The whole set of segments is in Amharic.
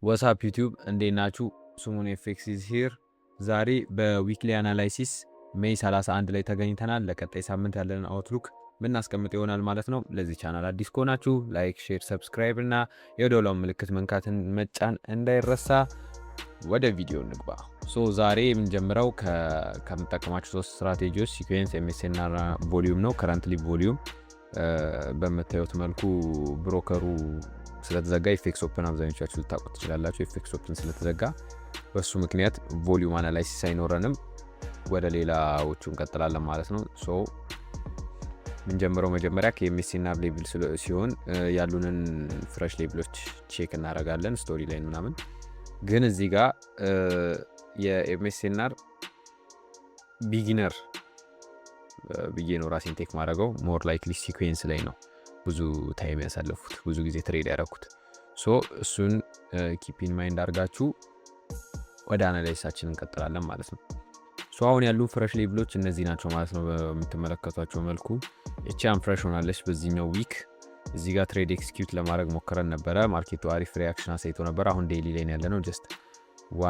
What's up YouTube፣ እንዴት ናችሁ? ስሙን FX is here። ዛሬ በ weekly analysis May 31 ላይ ተገኝተናል። ለቀጣይ ሳምንት ያለንን outlook ምናስቀምጥ ይሆናል ማለት ነው። ለዚህ ቻናል አዲስ ከሆናችሁ like፣ share፣ subscribe እና የደወሏን ምልክት መንካትን መጫን እንዳይረሳ። ወደ ቪዲዮ እንግባ። So ዛሬ የምንጀምረው ከምጠቀማቸው ሶስት strategy ዎች sequence፣ MSNR እና volume ነው። Currently volume በምታዩት መልኩ broker ኡ ስለተዘጋ፣ FXOpen አብዛኞቻችሁ ልታውቁት ትችላላችሁ። FXOpen ስለተዘጋ በሱ ምክንያት volume analysis አይኖረንም። ወደ ሌላዎቹ እንቀጥላለን ማለት ነው። So የምንጀምረው መጀመሪያ ከ MSNR level ሲሆን ያሉንን fresh level ኦች check እናደርጋለን፣ story line ምናምን። ግን እዚህ ጋር የ MSNR beginner ብዬ ነው ራሴን take ማድረገው። More likely sequence ላይ ነው ብዙ time ያሳለፉት፣ ብዙ ጊዜ trade ያደረኩት። So እሱን keep in mind አድርጋችሁ ወደ analysis ኣችን እንቀጥላለን ማለት ነው። So አሁን ያሉ fresh level ኦች እነዚህ ናቸው ማለት ነው። በምትመለከቷቸው መልኩ እቺ unfresh ሆናለች በዚህኛው week። እዚህ ጋር trade execute ለማድረግ ሞክረን ነበረ። Market ኡ አሪፍ reaction አሳይቶ ነበረ። አሁን daily ላይ ያለ ነው። Just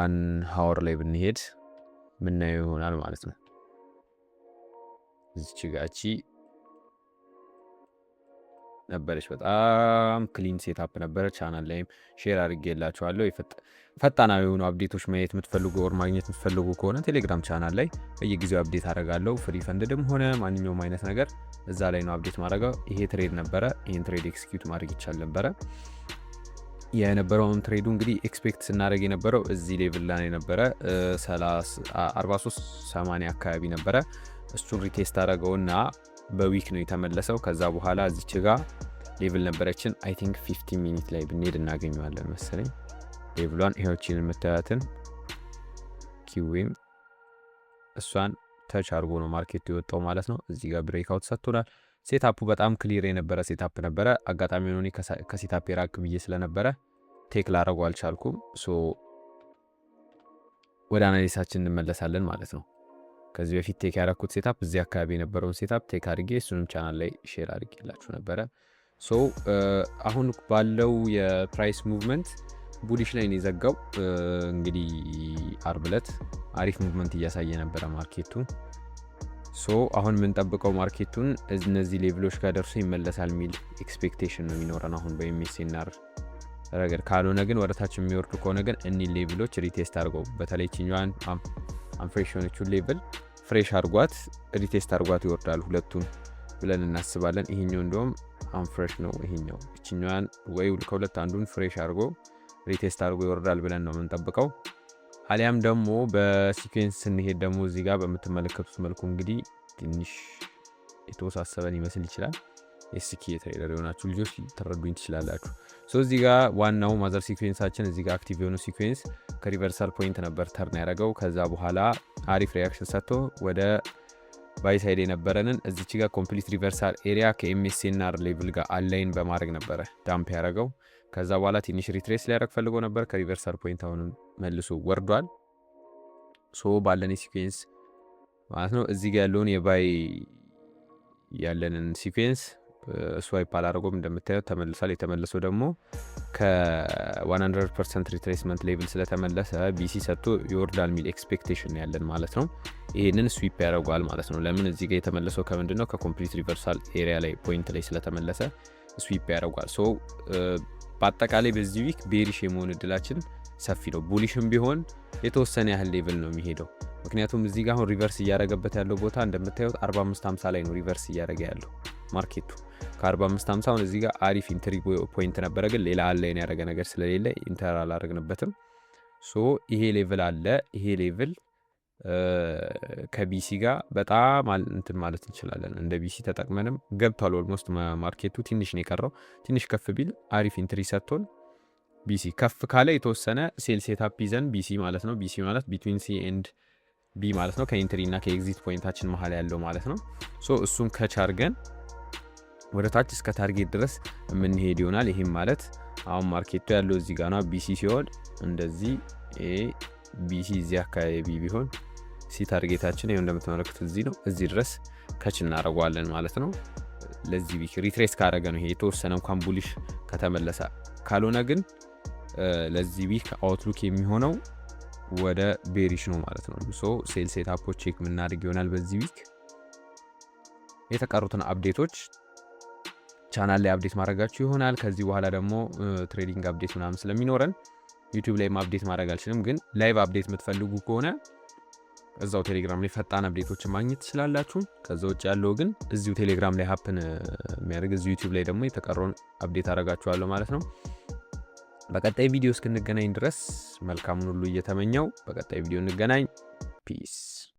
one hour ላይ ብንሄድ ምናየው ይሆናል ማለት ነው። እዚች ጋ እቺ ነበረች። በጣም clean setup ነበረ። ቻናል ላይም share አድርጌላችኋለሁ። ፈጣናዊ የሆኑ update ኦች ማየት የምትፈልጉ or ማግኘት የምትፈልጉ ከሆነ ቴሌግራም ቻናል ላይ በየጊዜው update አደርጋለሁ። Free funded ም ሆነ ማንኛውም አይነት ነገር እዛ ላይ ነው update ማድረገው። ይሄ trade ነበረ። ይህን trade execute ማድረግ ይቻል ነበረ። የነበረውን trade ኡ እንግዲህ expect ስናደርግ የነበረው እዚህ level ላይ የነበረ 43.80 አካባቢ ነበረ። እሱን retest አደረገውና በ wick ነው የተመለሰው። ከዛ በኋላ እዚች ጋ level ነበረችን። I think 15 minute ላይ ብንሄድ እናገኘዋለን መሰለኝ level ኧን። ይሄዎችን የምታያትን QM እሷን touch አድርጎ ነው market ኡ የወጣው ማለት ነው። እዚህ ጋር breakout ሰጥቶናል። Setup ኡ በጣም clear የነበረ setup ነበረ። አጋጣሚ ሆኖ ከ setup የራቅ ብዬ ስለነበረ take ላረጉ አልቻልኩም። So ወደ analysis ኣችን እንመለሳለን ማለት ነው። ከዚህ በፊት take ያረኩት setup እዚህ አካባቢ የነበረውን setup take አድርጌ እሱንም ቻናል ላይ share አድርጌላችሁ ነበረ። So አሁን ባለው የ price movement bullish ላይ ነው የዘጋው። እንግዲህ አርብ ዕለት አሪፍ movement እያሳየ ነበረ market ኡ። So አሁን የምንጠብቀው market ኡን እነዚህ level ኦች ጋር ደርሶ ይመለሳል የሚል expectation ነው የሚኖረን አሁን በ MSNR ረገድ። ካልሆነ ግን ወደታች የሚወርዱ ከሆነ ግን እኒህ level ኦች retest አድርገው፣ በተለይ ችኛዋን unfresh የሆነችውን level fresh አድርጓት retest አድርጓት ይወርዳል ሁለቱን ብለን እናስባለን። ይሄኛው እንደውም unfresh ነው። ይሄኛው እችኛዋን ወይ ከሁለት አንዱን fresh አድርጎ retest አድርጎ ይወርዳል ብለን ነው የምንጠብቀው። አሊያም ደግሞ በ sequence ስንሄድ ደግሞ እዚህ ጋር በምትመለከቱት መልኩ እንግዲህ ትንሽ የተወሳሰበን ይመስል ይችላል። SK trader የሆናችሁ ልጆች ትረዱኝ ትችላላችሁ። So እዚህ ጋር ዋናው mother sequence ኣችን እዚህ ጋር active የሆኑ sequence ከ reversal point ነበር turn ያደረገው። ከዛ በኋላ አሪፍ reaction ሰጥቶ ወደ buy side የነበረንን እዚች ጋር complete reversal area ከ MSNR level ጋር align በማድረግ ነበረ dump ያደረገው። ከዛ በኋላ ትንሽ retrace ሊያደረግ ፈልጎ ነበር። ከ reversal point አሁንም መልሶ ወርዷል። So ባለን sequence ማለት ነው እዚህ ጋር ያለውን የ buy ያለንን sequence sweep አላደረገውም። እንደምታየው ተመልሷል። የተመለሰው ደግሞ ከ100% retracement level ስለተመለሰ BC ሰጥቶ ይወርዳል የሚል expectation ያለን ማለት ነው። ይሄንን sweep ያደርገዋል ማለት ነው። ለምን? እዚህ ጋር የተመለሰው ከምንድን ነው? ከ complete reversal area ላይ point ላይ ስለተመለሰ sweep ያደርጓል። So በአጠቃላይ በዚህ week bearish የመሆን እድላችን ሰፊ ነው። Bullish ም ቢሆን የተወሰነ ያህል level ነው የሚሄደው። ምክንያቱም እዚህ ጋር አሁን reverse እያደረገበት ያለው ቦታ እንደምታዩት 45.50 ላይ ነው reverse እያደረገ ያለው market ኡ። ከ45.50 አሁን እዚህ ጋር አሪፍ entry point ነበረ፣ ግን ሌላ align ያደረገ ነገር ስለሌለ enter አላደረግንበትም። So ይሄ level አለ። ይሄ level ከ BC ጋር በጣም እንትን ማለት እንችላለን። እንደ BC ተጠቅመንም ገብቷል። Almost market ኡ ትንሽ ነው የቀረው። ትንሽ ከፍ ቢል አሪፍ entry ሰጥቶን BC ከፍ ካለ የተወሰነ sell setup ይዘን BC ማለት ነው። BC ማለት between C and B ማለት ነው። ከ entry እና ከ exit point ኣችን መሀል ያለው ማለት ነው። So እሱን catch አርገን ወደ ታች እስከ target ድረስ የምንሄድ ይሆናል። ይህም ማለት አሁን market ኡ ያለው እዚህ ጋር ነው። BC ሲሆን እንደዚህ BC እዚህ አካባቢ ቢሆን C target ኣችን ይኸው እንደምትመለከቱት እዚህ ነው። እዚህ ድረስ catch እናደርገዋለን ማለት ነው። ለዚህ week retrace ካረገ ነው ይሄ የተወሰነ እንኳን bullish ከተመለሰ። ካልሆነ ግን ለዚህ week outlook የሚሆነው ወደ bearish ነው ማለት ነው። So sell setup ኦች check የምናደርግ ይሆናል በዚህ week። የተቀሩትን update ኦች ቻናል ላይ update ማድረጋችሁ ይሆናል። ከዚህ በኋላ ደግሞ trading update ምናምን ስለሚኖረን YouTube ላይ update ማድረግ አልችልም፣ ግን live update የምትፈልጉ ከሆነ እዛው ቴሌግራም ላይ ፈጣን update ኦችን ማግኘት ትችላላችሁ። ከዛ ውጭ ያለው ግን እዚሁ ቴሌግራም ላይ happen የሚያደርግ፣ እዚሁ YouTube ላይ ደግሞ የተቀረውን update አደርጋችኋለሁ ማለት ነው። በቀጣይ ቪዲዮ እስክንገናኝ ድረስ መልካሙን ሁሉ እየተመኘሁ በቀጣይ ቪዲዮ እንገናኝ። Peace.